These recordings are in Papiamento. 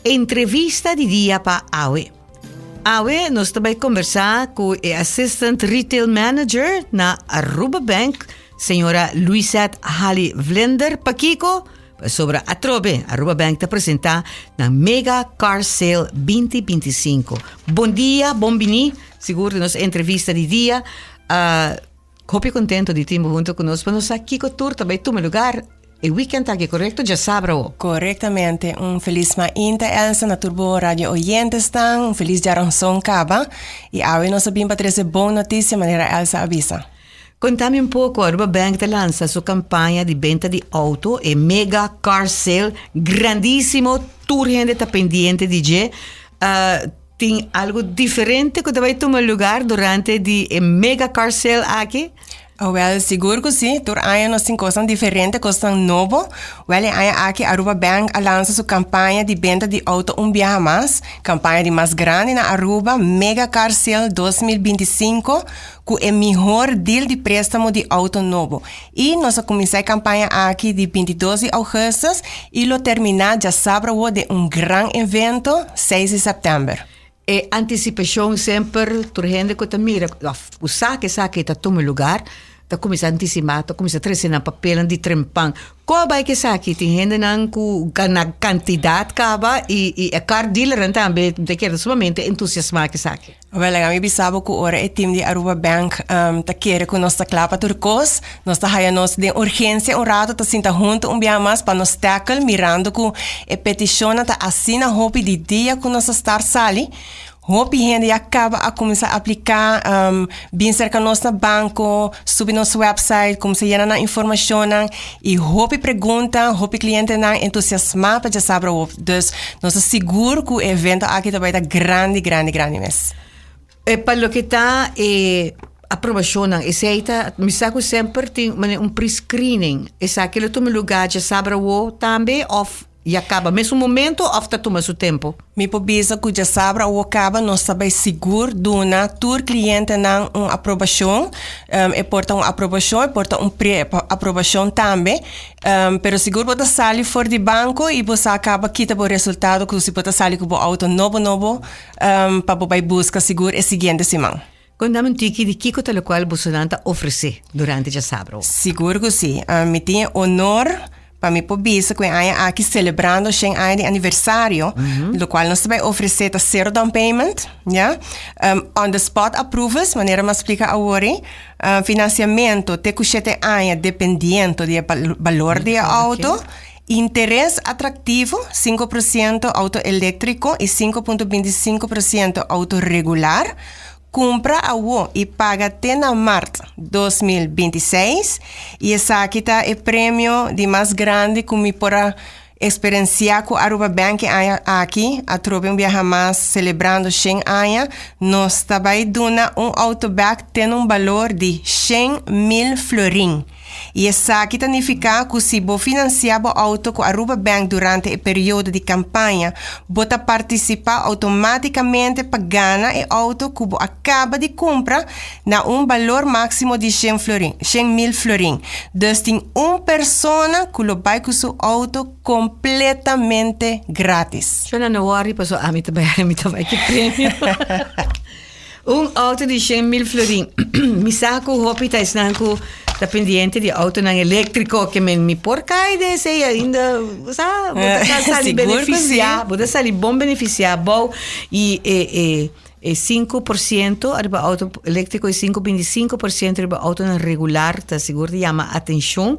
Entrevista di dia pa awe. Awe nos ta bai conversa cu e Assistant Retail Manager na Aruba Bank, señora Luisette Hali Vlinder. Pakico? Pasobra atrobe Aruba Bank ta presenta nan Mega Car Sale 2025. Bon dia, bon bini, sigur den nos entrevista di dia. Uh, hopi contento di tin bo hunto cu nos pa nos sa kico tur ta bai tuma lugar e weekend aki, correcto? Djasabra o. Correctamente. Un feliz mainta, Elsa, na tur bo radio oyentesnan. Un feliz djaranzon caba. Y awe nos a bin pa trece bon noticia manera Elsa a bisa. Contami un poco, Aruba Bank ta lansa su campaña di benta di auto, e Mega Car Sale, grandísimo, tur hende ta pendiente di dje. Uh, tin algo diferente cu ta bay tuma lugar durante di e Mega Car Sale aki? Awel, sigur cu si. Tur aña nos tin cosnan diferente, cosnan nobo. Wel, e aña aki Aruba Bank a lansa su campaña di benta di auto un biaha mas. Campaña di mas grandi na Aruba, Mega Car Sale 2025, cu e mihor deal di prestamo di auto nobo. Y nos a cuminsa e campaña aki di 22 di augustus y lo termina djasabra awo den un gran evento, 6 di september. E anticipacion semper tur hende cu ta mira of cu sa cu esaki ta tuma lugar ta cuminsa anticima, ta cuminsa trece nan papelnan di trempan. Con a bay cu esaki? Tin hendenan cu gana cantidad caba y y e car dealernan tambe ta keda sumamente entusiasma cu esaki. Wel, laga mi bisa bo cu ora e team di Aruba Bank ta kere cu nos ta cla pa tur cos, nos ta haya nos den urgencia un rato ta sinta hunto un biaha mas pa nos tackle mirando cu e peticionnan ta asina hopi di dia cu nos a start sali. Hopi hende ya caba a cuminsa aplica, bin cerca nos na banco, subi nos website, cuminsa yena nan informacionnan y hopi pregunta, hopi clientenan entusiasma pa djasabra wop. Dus nos ta sigur cu e evento aki ta bay ta grandi, grandi, grandi mes. E pa loke ta e aprobacionnan, esey ta, mi sa cu semper tin manera un pre-screening. Esaki lo tuma lugar djasabra awo tambe of Ya caba mesun momento of ta tuma su tempo? Mi por bisa cu djasabra awo caba nos ta bay sigur duna tur clientenan un aprobacion. E por ta un aprobacion, e por ta un pre-aprobacion tambe. Pero sigur bo ta sali for di banco y bo sa caba kita bo resultado cu si bo ta sali cu bo auto nobo nobo pa bo bay busca sigur e siguiente siman. Contame un tiki di kico ta locual bosonan ta ofrece durante djasabra awo. Sigur cu si. Mi tin e honor Pa mi por bisa cu e aña aki celebrando shen aña di aniversario, locual nos ta bay ofrece ta cero down payment, ya. On the spot approvals, manera mi a splica awor ei. Financiamento te cu shete aña dependiendo di e balor di e auto. Interes atractivo, 5% auto electrico y 5.25% auto regular. Kumpra awo i paga te na mart 2026 i esaki ta e premio di mas grandi ku mi por a eksperensiá ku Aruba Bank e aña aki. Atrobe un biaha mas selebrando shen aña, nos ta bai duna un outo bèk ten un balor di 100,000 florin. I esaki ta nifiká ku si bo finansiá bo outo ku Aruba Bank durante e periodo di kampaña, bo ta partisipá outomátikamente pa gana e outo ku bo a kaba di kumpra na un balor máksimo di shen florin, 100,000 florin. Dus tin un persona ku lo bai ku su outo kompletamente grátis. Shona no worry paso ami ta bai ami ta bai ki premio. Un auto di 100,000 florin. Mi sa ku hopi ta esnan ku ta pendiente di autonan eléktriko ke men mi por kai den esei ainda, sa, bo ta ka sali Sigur ku sí. benefisiá, bo ta sali bon benefisiá bou i e e e 5% ariba auto eléktriko i 5,25% riba autonan regular ta sigur ta yama atenshon.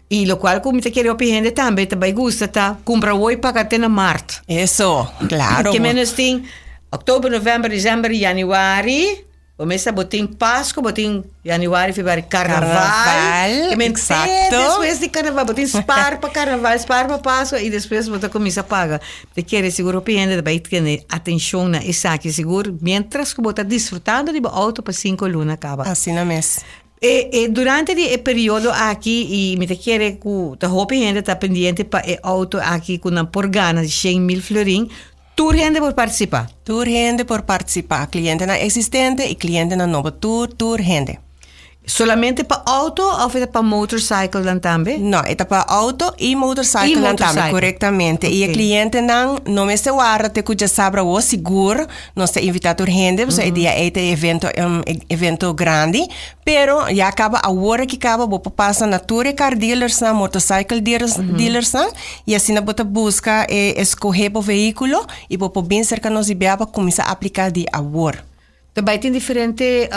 I lokual ku mi ta kere hopi hende tambe ta bai gusta ta kumpra awor i paga te na mart. Eso, klaro. Ke menos tin Oktober, november, december, januari. Bo mester bo tin Pasco, bo tin januari, februari, carnaval. Carnaval, Ke men te exacto. despues di carnaval, bo tin spaar pa carnaval, spaar pa Pasco y despues bo ta cuminsa paga. Te kere sigur hopi hende ta bay tene atencion na esaki sigur mientras cu bo ta disfrutando di bo auto pa cinco luna caba. Asina mes. E, e durante di e periodo aki y mi ta kere cu ta hopi hende ta pendiente pa e auto aki cu nan por gana di 100,000 florin. Tur hende por partisipá. Tur hende por partisipá, klientenan eksistente i klientenan nobo, tur tur hende. Solamente pa auto of e ta pa motorcycle dan tambe? No, e ta pa auto y motorcycle Y nan tambe, motorcycle. Correctamente. Y e clientenan no mester warda te cu djasabra awo, sigur nos ta invita tur hende, pasobra e dia ey ta e evento, e evento grandi. Pero ya caba awor aki caba bo por pasa na tur e car dealersnan, motorcycle dealers, dealersnan y asina bo ta busca e escoge bo vehiculo y bo por bin cerca nos di bia pa cuminsa aplica di awor. Ta bai tin diferente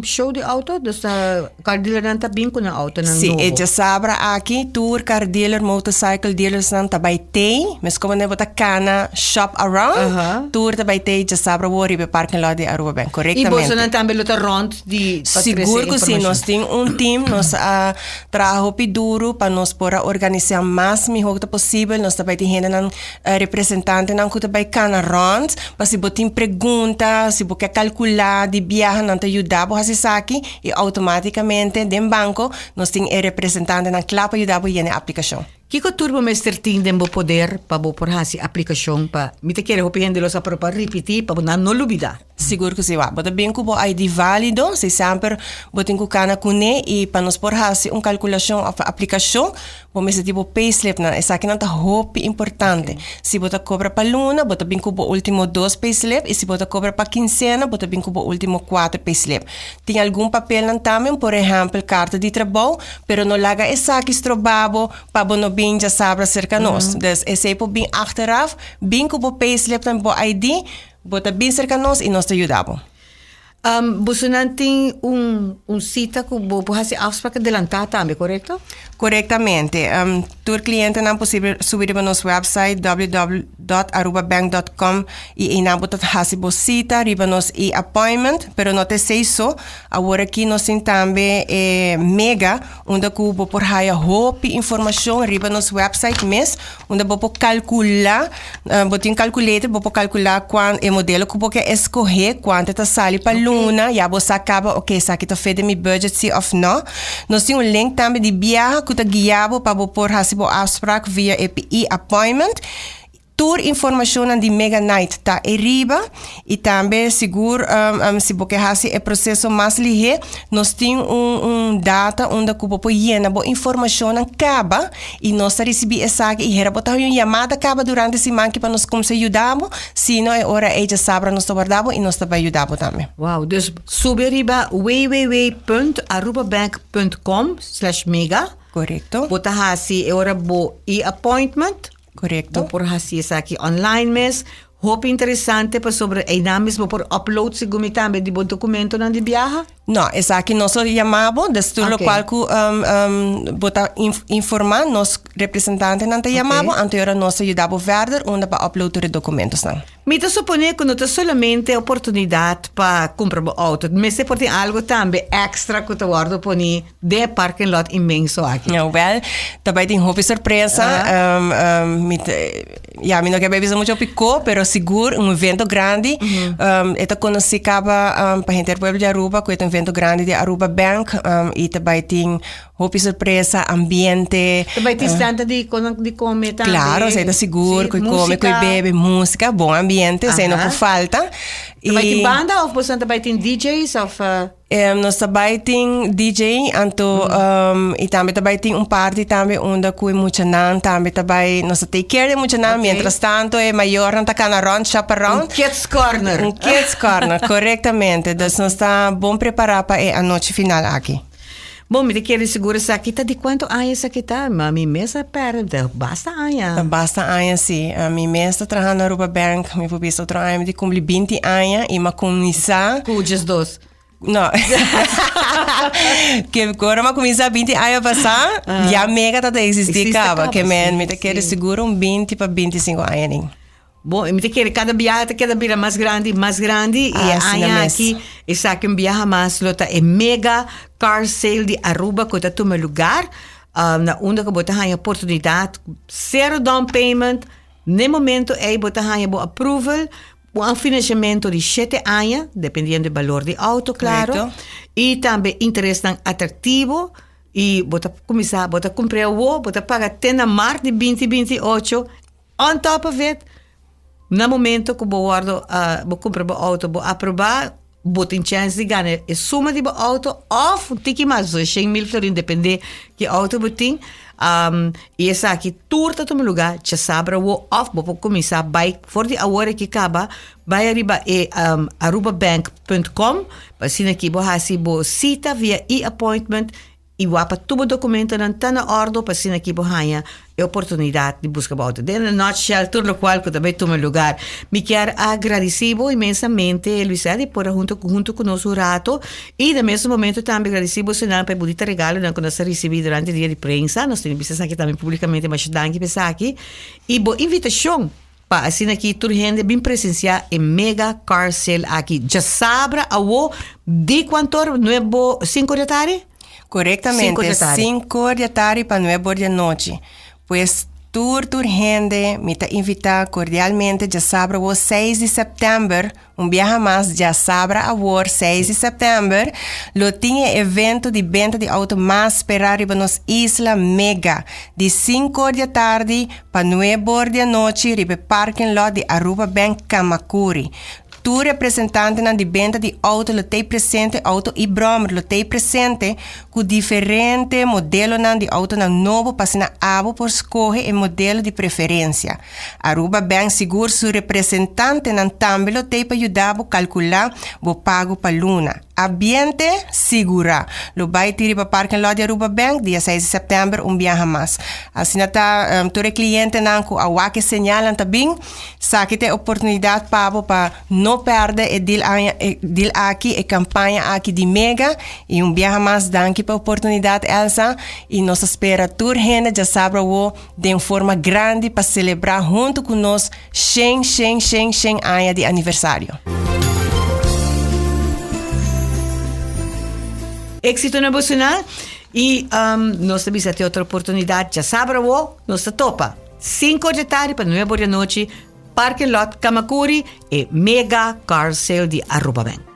show di auto, dus ta car dealernan ta bin ku nan autonan Si, nobo. e djasabra aki tur car dealer, motorcycle dealersnan ta bai tei, mes como bo ta cana shop around, tur ta bai tei djasabra awor riba e parking lot di Aruba Bank, I correctamente. bosonan tambe lo ta rond di pa trese Sigur cu si, informacion. nos tin un team, nos a traha hopi duro pa nos por a organisa mas miho cu ta posibel, nos ta bai tin hendenan Representantenan ku ta bai kana rònt pa si bo tin pregunta, si bo ke kalkulá di biaha nan ta yuda bo hasi esaki i outomátikamente den banko nos tin e representantenan kla pa yuda bo yena e aplikashon. Kiko tur bo mester tin den bo poder pa bo por hasi aplikashon pa mi ta kere hopi hende lo sa pero pa ripití pa bo nan no lubidá. Sigur ku si. Wak, bo ta bin ku bo ID válido, si semper bo tin ku kana kuné i pa nos por hasi un kalkulashon òf aplikashon, bo mester tin bo payslipnan. Esakinan ta hopi importante. Si bo ta kobra pa luna, bo ta bin ku bo último dos payslip i si bo ta kobra pa kinsena, bo ta bin ku bo último kuater payslip. Tin algun papelnan tambe, por ehèmpel karta di trabou, pero no laga esaki stroba bo pa bo no bin djasabra serka nos. Dus esei por bin achteraf, bin ku bo payslipnan, bo ID. Bo ta bin serka nos i nos ta yuda bo. Bosonan tin un un sita ku bo por hasi afsprak adelantá tambe, korekto? Korektamente. Tur klientenan por subi riba nos website www.arubabank.com i einan bo ta hasi bo sita riba nos e-appointment, pero no ta esei so. Awor aki nos tin tambe e Mega unda ku bo por haya hopi informashon riba nos website mes. Unda bo por kalkulá, bo tin calculator, bo por kalkulá kuan e modelo ku bo ke eskohé, kuantu ta sali pa luna, ya bo sa kaba, oke, esaki ta fit den mi budget si òf nò. Nos tin un link tambe di biaha ku ta guia bo pa bo por hasi bo afsprak via e e-appointment. Tur informashonnan di Mega Night ta eriba i tambe sigur si bo ke hasi e proseso mas lihé, nos tin un un data unda ku bo por yena bo informashonnan kaba. I nos ta risibí esaki i hera bo ta haña un yamada kaba durante siman ki pa nos kumsa yuda bo, si no e ora ei djasabra nos ta warda bo i nos ta bai yuda bo tambe. Wow, dus subi ariba www.arubabank.com slash mega. Korekto. Bo ta hasi e ora bo e-appointment. Korekto. Bo por hasi esaki online mes. Hopi interesante pasobra einan mes bo por upload segun mi tambe di bo documentonan di biaha. No, esaki nos lo yama bo, dus tur locual cu bo ta informa, nos representantenan ta yama bo, anto e ora nos ta yuda bo verder unda pa upload tur e documentosnan. Mi ta supone cu no ta solamente oportunidad pa cumpra bo auto, mester por tin algo tambe extra cu ta wordo poni den e parking lot inmenso aki. Wel, ta bay tin hopi sorpresa. Mi ta, ya, mi no ke bay bisa mucho picó, pero sigur un evento grandi. E ta conoci caba pa henter pueblo di Aruba cu e ta un evento grandi di Aruba Bank y ta bay tin hopi sorpresa, ambiente. Ta bay tin stand di di come tambe. Claro, esey ta sigur, Sí, cu come, cu musica. bebe, musica, bon ambiente, esey no por falta. Ta bay tin banda of boso ta bay tin DJ's of? Nos ta bai tin DJ anto y tambe ta bai tin un party tambe unda cu e muchanan tambe ta bai nos ta take care di e muchanan mientras tanto e mayornan ta cana rond shop around. Un kids corner. Un kids corner corectamente dus nos ta bon prepara pa e anochi final aki. Bon mi ta kere sigur esaki ta di cuanto aña esaki ta? Ma mi mes a perde basta aña. Ta basta aña si. Mi mes ta traha na Aruba Bank mi por bisa otro aña mi ta cumpli binti aña y mi a cuminsa. Cu 12. No. Ke ora mi a kuminsá 20 aña pasá, ya Mega ta ta eksistí Eksistí kaba. kaba, Ke men, sí, mi ta kere sí. sigur un 20 pa 25 aña den. Bon, i mi ta kere kada biaha ta keda bira mas grandi, mas grandi. I e Asina aña mes. aki, esaki un biaha mas lo ta e Mega Car Sale di Aruba ku ta tuma lugar, na unda ku bo ta haña oportunidat, sero down payment, n'e momento ei bo ta haña bo approval, Un financiamento di shete aña, dependiendo e balor di auto, claro. Correcto. Y tambe interesnan atractivo. Y bo ta cuminsa, bo ta cumpra awo, bo ta paga te na maart di binti 28. On top of it, na momento cu bo wordo, bo cumpra bo auto, bo aproba, bo tin chèns di gana e suma di bo outo òf un tiki mas, so 100,000 florin, dependé ki outo bo tin. I esaki tur ta tuma lugá djasabra awo òf bo por kuminsá bai for di awor aki kaba bai ariba e arubabank punt com pa asina ki bo hasi bo sita via e-appointment i wak pa tur bo dokumentonan ta na òrdu pa asina ki bo haña e oportunidat di buska bo outo. Den a nutshell tur lokual ku ta bai tuma lugar. Mi kier a gradisí bo inmensamente Luisette di por a hunta huntu ku nos un rato i na mesun momento tambe gradisí bosonan pa e bunita regalonan ku nos a risibí durante dia di prensa. Nos tin bisa esaki tambe publikamente masha danki pa esaki i bo invitashon pa asina ki tur hende bin presensiá e mega car sale aki djasabra awo di kuantor nuebo sinku di atardi? Korektamente, sinkor di atardi pa nuebor di anochi. Pues tur tur hende mi ta invitá kordialmente djasabra awor seis di sèptèmber, un biaha mas djasabra awor seis di sèptèmber, lo tin e evento di benta di outo mas sperá riba nos isla Mega, di sinkor di atardi pa nuebor di anochi riba e parking lot di Aruba Bank Camacuri. Tur representantenan di benta di outo lo tei presente, outo i bròmer lo tei presente ku diferente modelonan di outonan nobo pa asina abo por skohe e modelo di preferensia. Aruba Bank sigur su representantenan tambe lo tei pa yuda bo kalkulá bo pago pa luna. Ambiente sigurá. Lo bai tin riba parking lot di Aruba Bank dia seis di sèptèmber un biaha mas. Asina ta tur e klientenan ku a wak e señalnan ta bin. Saki ta e oportunidat pa bo pa no pèrdè e deal aña e deal aki, e kampaña aki di Mega. I un biaha mas danki pa e oportunidat Elsa i nos ta spera tur hende djasabra awo den forma grandi pa selebrá huntu ku nos shen shen shen shen aña di aniversario. Éxito na bosonan i nos ta bisa te otro oportunidat djasabra awo nos ta topa. Cinco di tardi pa nuebe or di anochi, Parking Lot Camacuri, e mega car sale di Aruba Bank.